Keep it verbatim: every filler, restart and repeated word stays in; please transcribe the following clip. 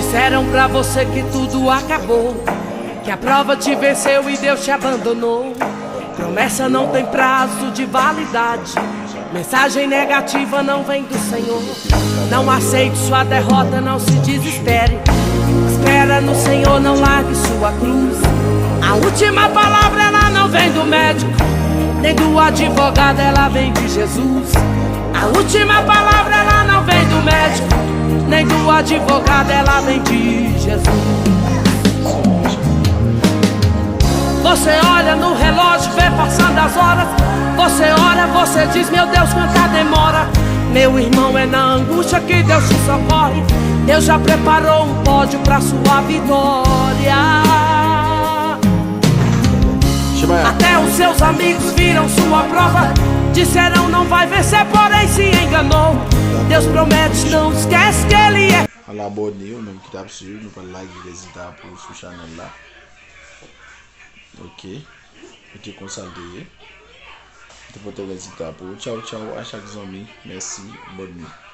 Disseram pra você que tudo acabou, que a prova te venceu e Deus te abandonou. Promessa não tem prazo de validade. Mensagem negativa não vem do Senhor. Não aceite sua derrota, não se desespere. Espera no Senhor, não largue sua cruz. A última palavra ela não vem do médico, nem do advogado, ela vem de Jesus. A última palavra ela não vem do médico, nem do advogado, ela vem de Jesus. Você olha no relógio, vê passando as horas. Você ora, você diz: Meu Deus, quanta demora. Meu irmão, é na angústia que Deus te socorre. Deus já preparou um pódio pra sua vitória. Até os seus amigos viram sua prova. Disseram: Não vai vencer, porém se enganou. Deus promete, não esquece que Ele é. Al abòne, ou menm ki t ap swiv, nou pral lage rezilta pou ou sou chanèl la. Ok. Kote konsa l te ye. Te pote rezilta pou ou. Tchaw, tchaw, a chak zanmi. Mèsi. Bòn nwit.